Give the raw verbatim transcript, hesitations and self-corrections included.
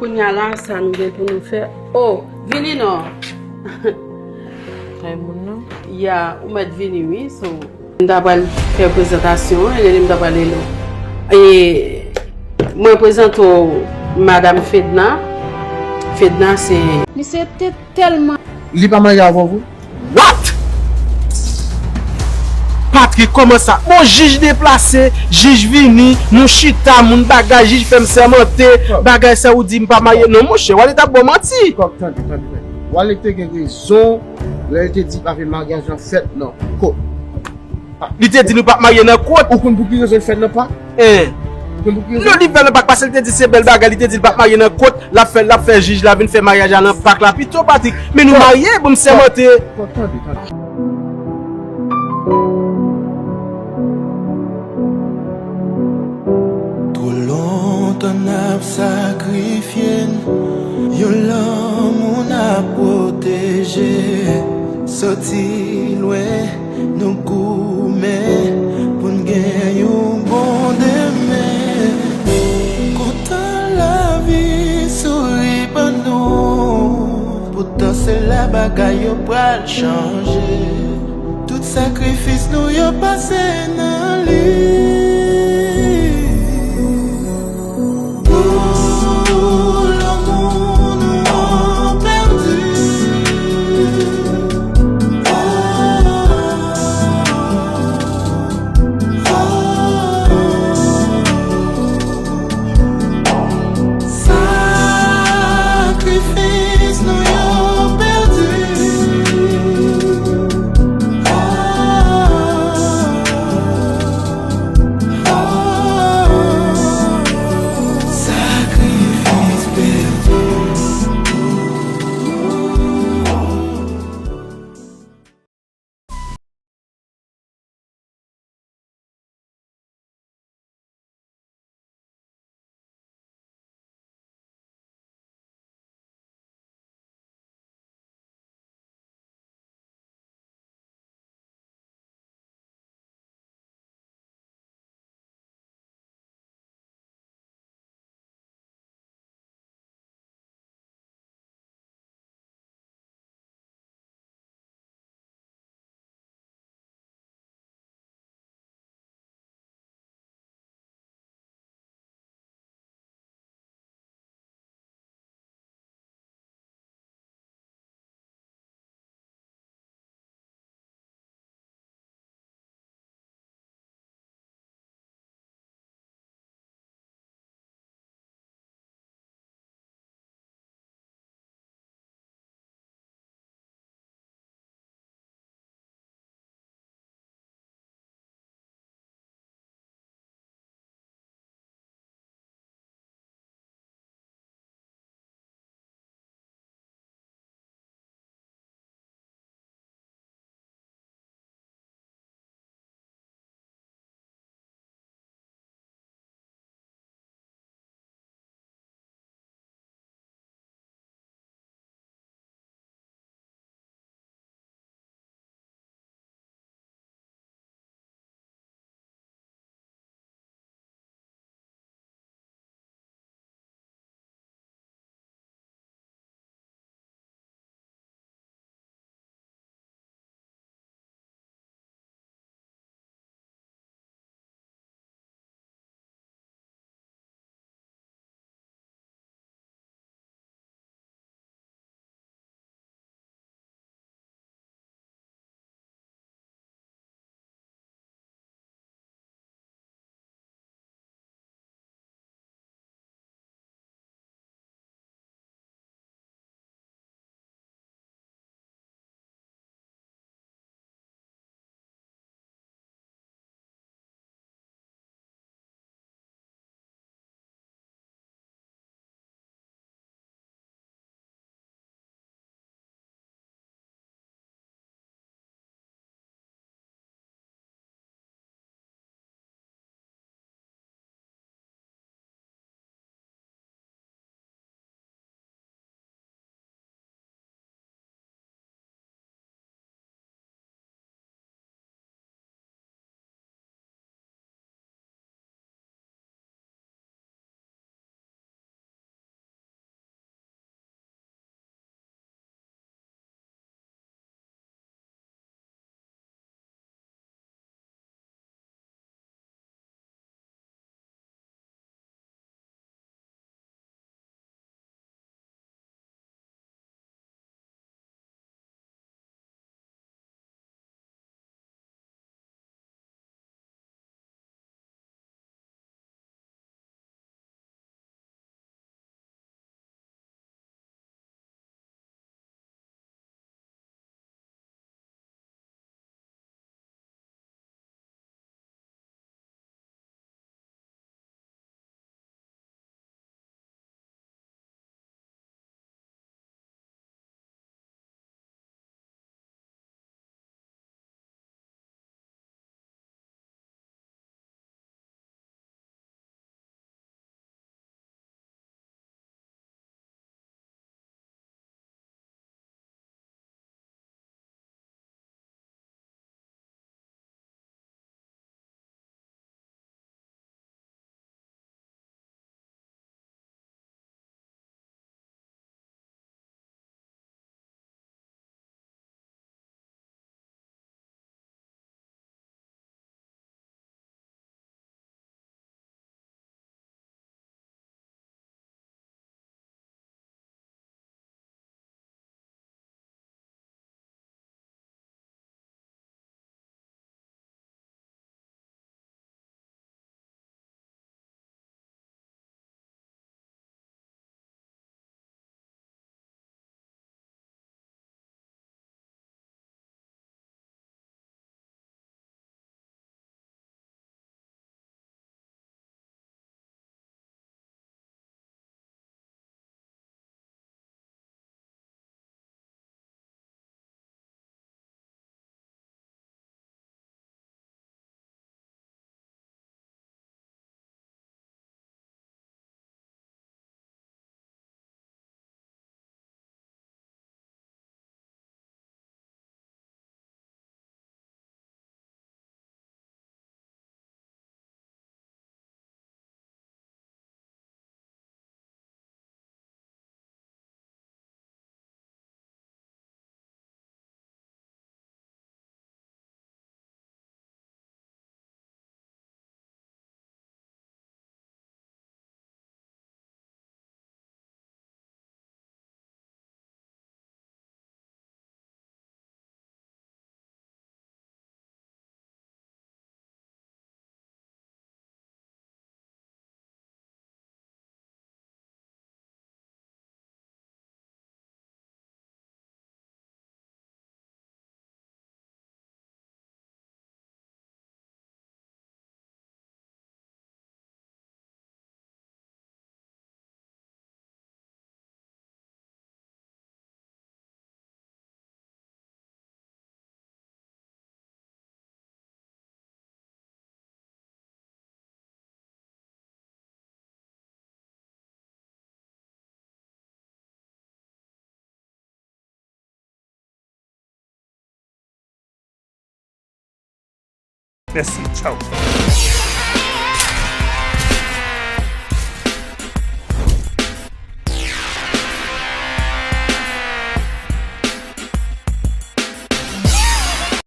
Kounye a la, sa nou gen pou nou fè? Oh, vini non. Kay moun nan. Ya, ou mèt vini, wi. So, m ta pral fè prezantasyon an, e m ta pral rele w. E mwen prezante w Madanm Fedna. Fedna se... Misye te tèlman... Li pa marye avè w vre? What? Patrick, kòman sa? Bon, jij deplase, jij vini, nou chita, moun bagay, jij fè m sèmante, bagay sa ou di m pa marye. Non, monchè, Wally t ap ba w manti. Kòk, tande, tande, tande. Wally te gen rezon lè l te di pa vle maryaj lan fèt nan kot. Li te di nou p ap marye nan kot. Ou konn pou ki rezon l fèt nan pak? Eh. Ou konn pou ki rezon? Non, li fè nan pak paske l te di se bèl bagay, li te di l p ap marye nan kot, l ap fè, l ap fè jij la vin fè maryaj la nan pak la pito, Patrick. Men nou marye, bon, m sèmante. Kòk, tande, tande. Twò lontan n ap sakrifye n, yon lanmou n ap pwoteje. Soti lwen, nou goumen pou n gen yon bon demen. Kontan lavi souri ban nou, poutan se la bagay yo pral chanje. Tout sakrifis nou yo pase nan li. Pou lanmou nou an pèdi. Sakrifis nou yo pèdi. Mèsi, tchaw.